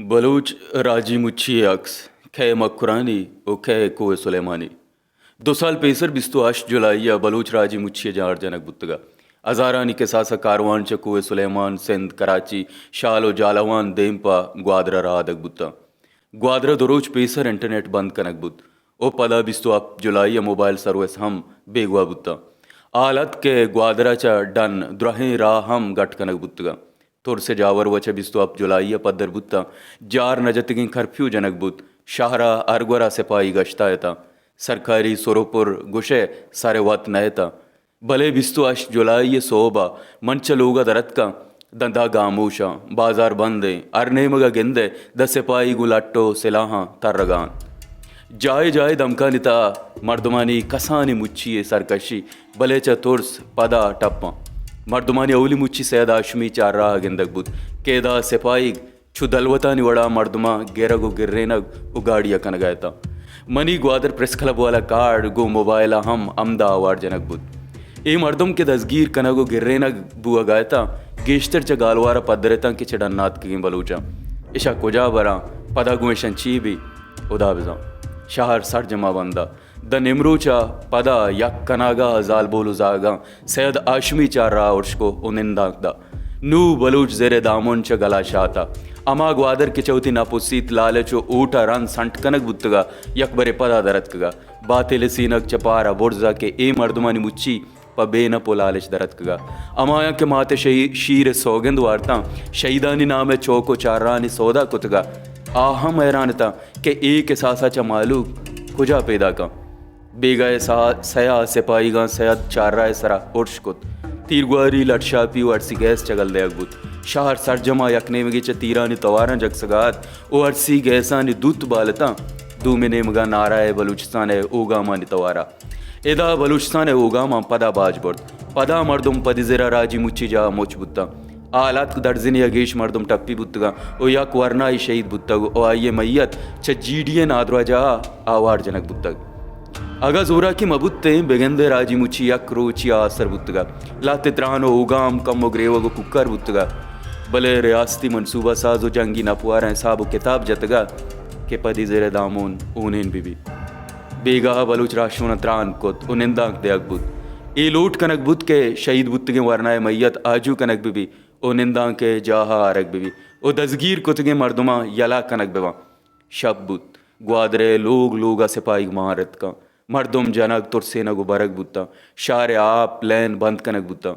بلوچ راجی مچی ءِ عکس، کئے مکرانی ءُ کئے کوہ سلیمانی۔ دو سال پیسر بیست ءُ ہشت جولائی ءَ بلوچ راجی مچی ءِ جار جنگ بوتگ ءَ۔ ہزارانی کساس ءَ کاروان چہ کوہ سلیمان، سندھ، کراچی، شال ءُ جھالاوان دیم پہ گوادر ءَ رھادگ بوتاں۔ گوادر ءَ دو روچ پیسر انٹرنیٹ بند کنگ بوت ءُ پدا بیست ءُ ہپت جولائی ءَ موبائل سروس ہم بیگواہ بوتاں۔ حال اتک کہ گوادر ءَ چہ ڈن درھیں راہ ہم گٹ کنگ بوتگ اَنت۔ ترس ءِ جاور وَ چہ بیست ءُ ہپت جولائی ءَ پدر بوتاں۔ جار نہ جتگیں کرفیو جنگ بوت۔ شہر ءَ ہر گورا سپاہی گشت ءَ اتاں۔ سرکاری سر ءُ پر گوش ئے سر ءِ وت نہ اتاں۔ بلے بیست ءُ ہشت جولائی ءِ سہب ءَ من چہ لوگ ءَ در اتکاں، داں داں گاموش آں، بازار بند ایں، ہر نیمگ ءَ گند ئے داں سپاہی گوں لٹ ءُ سلاہاں ترگ ءَ اَنت۔ جاہے جاہے دمکانی تہا مردمانی کسانیں مچی ءِ سرکشی، بلے چہ ترس پدا ٹپاں۔ مردمانی اولی مچی سید ہاشمی چارراہ ءَ گندگ بوت کہ ادا سپاہیگ چو دلوتانی وڑا مردماں گرگ ءُ گرینگ ءُ گاڑی ءَ کنگ ءَ اتاں۔ منی گوادر پریس کلب والا کارڈ گوں موبائل ءَ ہم ہمدا آوار جنگ بوت۔ اے مردم کہ دزگیر کنگ ءُ گرینگ بوہگ ءَ اتاں، گیشتر چہ گالوار ءَ پدر اتاں کہ چہ ڈن ءَ اتکگیں بلوچاں۔ اشاں کجا براں؟ پدا گوں اشاں چی بی؟ ہدا بزاں۔ شہر سرجم ءَ بند ءَ۔ داں نیمروچ ءَ پدا یک کناگاہ ءَ زالبول ءُ زاگاں سید ہاشمی چارراہ ارش کو ءُ نندانک دا۔ نوں بلوچ زر ءِ دامن چہ گلا شات ءَ۔ ہما گوادر کہ چہ وتی نپسیت، لالچ ءُ اوٹ ءَ رند سنٹ کنگ بوتگ ءَ، یکبرے پدا در اتکگ ءَ۔ باتیل ءِ سینگ چہ پار ءَ برز ءَ کہ اے مردمانی مچی پہ بے نپ ءُ لالچ در اتکگ ءَ۔ ہمایاں کہ مات ءِ شہی-، شیر ءِ سوگند وارتاں، شہیدانی نام ءَ چوک ءُ چاررانی سودا کتگ ءَ، آ ہم حیران اتاں کہ اے کساس ءَ چہ مہلوک کجا پیداک اَنت۔ بیگاہ ءِ سہا-، سیاہ سپاہیگاں سید چارراہ ءِ سرا ارش کت۔ تیرگواری، لٹ شاپی ءُ ارسی گیس چگل دئیگ بوت۔ شہر سرجم ءَ یک نیمگے چہ تیرانی تواراں جکسگ ءَ ات ءُ ارسی گیسانی دوت بال اتاں۔ دومی نیمگ ءَ نارائے بلوچستان ءِ اوگامانی توار ءَ۔ ادا بلوچستان ءِ اوگاماں پدا باج برت۔ پدا مردم پدی زر ءَ راجی مچی جاہ ءَ مچ بوتاں۔ حال اتک درزنے ءَ گیش مردم ٹپی بوتگاں ءُ یک ورنائے شہید بوتگ ءُ آئی ءِ میت چہ جی ڈی ءِ نادراہجاہ ءَ آوار جنگ بوتگ۔ اگاں زوراکی مہ بوتیں، بگندئے راجی مچی یک روچے ءَ آسر بوتگ ات۔ لہتے تران ءُ اوگام، کم ءُ گریوگ ءُ کوکار بوتگ ات، بلے ریاستی منصوبہ ساز ءُ جنگی نپواراں حساب ءُ کتاب جتگ ات کہ پدی زر ءِ دامن ہونین بہ بیت۔ بیگاہ ءَ بلوچ راہشوناں تران کت ءُ نندانک دئیگ بوت۔ اے لوٹ کنگ بوت کہ شہید بوتگیں ورنائے میت آجو کنگ بہ بیت ءُ نندانک ءِ جاہ ءَ آرگ بہ بیت ءُ دزگیر کتگیں مردماں یلہ کنگ بہ باں۔ شپ بوت۔ گوادر ءِ لوگ لوگ ءَ سپاہیگ مان رتکاں۔ مردم جنگ، ترسینگ ءُ برگ بوتاں۔ شہر ءِ آپ لین بند کنگ بوتاں۔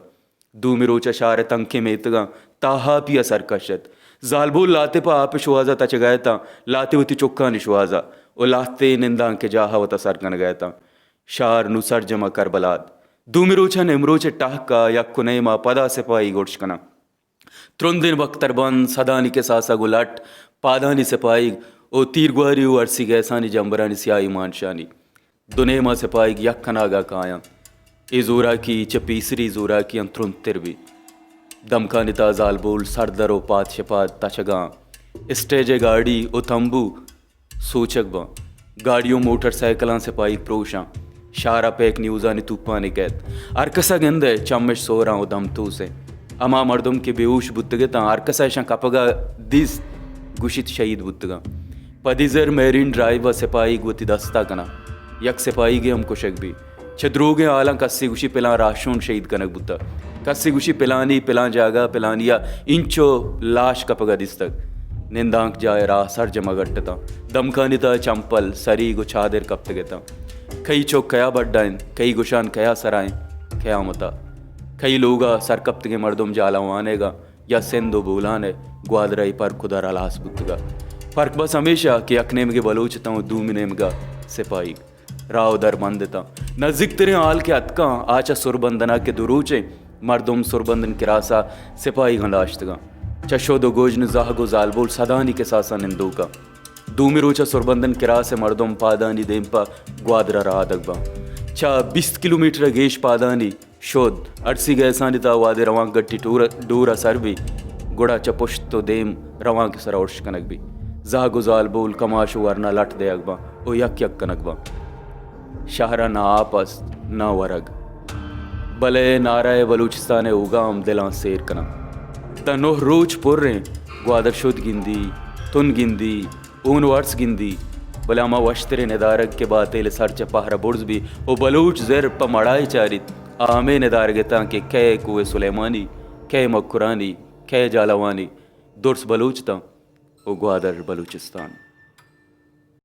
دومی روچ ءَ شہر ءِ تنکیں میتگاں تاہاپی ءَ سرکش ات۔ زالبول لہتے پہ آپ ءِ شوہاز ءَ تچگ ءَ اتاں، لہتے وتی چکانی شوہاز ءَ ءُ لہتے نندانک ءِ جاہ ءَ وت ءَ سر کنگ ءَ اتاں۔ شہر نوں سرجم ءَ کربلا ات۔ دومی روچ ءَ نیمروچ ءِ ٹہک ءَ یک ءُ نیم ءَ پدا سپاہیگ ارش کناں۔ ترندیں بکتر بند، سدانی کساس ءَ گوں لٹ، پادانی سپاہیگ ءُ تیرگواری ءُ ارسی گیسانی جمبرانی سیاہی مانشانی۔ دو نیما سپاہیگ یک کناگا کایاں۔ اے زوراکی چہ پیسری زوراکیاں ترندتر بیت۔ دمکانی تہا زالبول سردر ءُ پاد شپاد تچگاں۔ اسٹیج ءِ گاڑی ءُ تمبو سوچگ باں۔ گاڑی ءُ موٹر سائیکلاں سپاہیگ پروشاں۔ شہر ءَ پیک نیوزانی توپانے کئیت۔ ہرکس ءَ گندئے چمش سوراں ءُ دم توسیں۔ ہما مردم کہ بے ہوش بوتگ اتاں، ہرکس ءَ اشاں کپگ ءَ دیست، گوشیت شہید بوتگاں۔ پدی زر میرین ڈرائیو ءَ سپاہیگ وتی دست ءَ کناں۔ یک سپاہیگے ہم کشگ بیت۔ چہ دروگیں ہالاں کسے گوشی پلان راہشون شہید کنگ بوتگ، کسے گوشی پلانی پلان جاگہ پلانی ءَ اینچو لاش کپگ ءَ دیستگ۔ نندانک جاہ ءِ راہ سرجم ءَ گٹ اتاں۔ دمکانی تہا چمپل، سریگ ءُ چادر کپتگ اتاں۔ کئی چک کیا بڈا انت، کئی گشان کیا سرا انت، قیامت ءَ۔ کئی لوگ ءَ سرکپتگیں مردم جھالاں وانیگ ءَ یا سندھ ءُ بولان ءَ گوادر ءِ پرک ءُ در ہلاس بوتگ ءَ۔ پرک بس ہمیش ءَ کہ یک نیمگے بلوچ اتاں ءُ دومی نیمگ ءَ سپاہیگ۔ راہ ءُ در بند اتاں۔ نزیکتریں ہال کہ اتکاں، آ چہ سربندن ءَ کہ دو روچیں مردم سربندن کراس ءَ سپاہیگاں داشتگاں۔ چہ شد ءُ گژن، زہگ ءُ زالبول سدانی کساس ءَ نندوک ءَ۔ دومی روچ ءَ سربندن کراس ءِ مردم پادانی دیم پہ گوادر ءَ رہادگ باں۔ چہ بیست کلومیٹر ءَ گیش پادانی شد، ارسی گیسانی تہا وہدے روانک گٹی ٹور، ڈور ءَ سر بی، گڑا چہ پشت ءُ دیم روانک ءِ سرا ارش کنگ بی۔ زہگ ءُ زالبول، کماش ءُ ورنا لٹ دئیگ باں ءُ یک یک کنگ باں۔ شہر ءَ نہ آپ است، نہ ورگ۔ بلے نعرہ بلوچستان ءِ اوگام دلاں سیر کناں۔ داں نہ روچ پریں، گوادر شد گندی تن گندی، اون وارس گندی، بلے ہما وشتریں ندارگ کہ باتیل سر چہ پہرا برز بی و بلوچ زر پہ مڑائے چاریت، آ ہمے ندارگ اتاں کہ کئے کوہ سلیمانی، کئے مکرانی، کئے جالوانی، درس بلوچ تاں و گوادر بلوچستان۔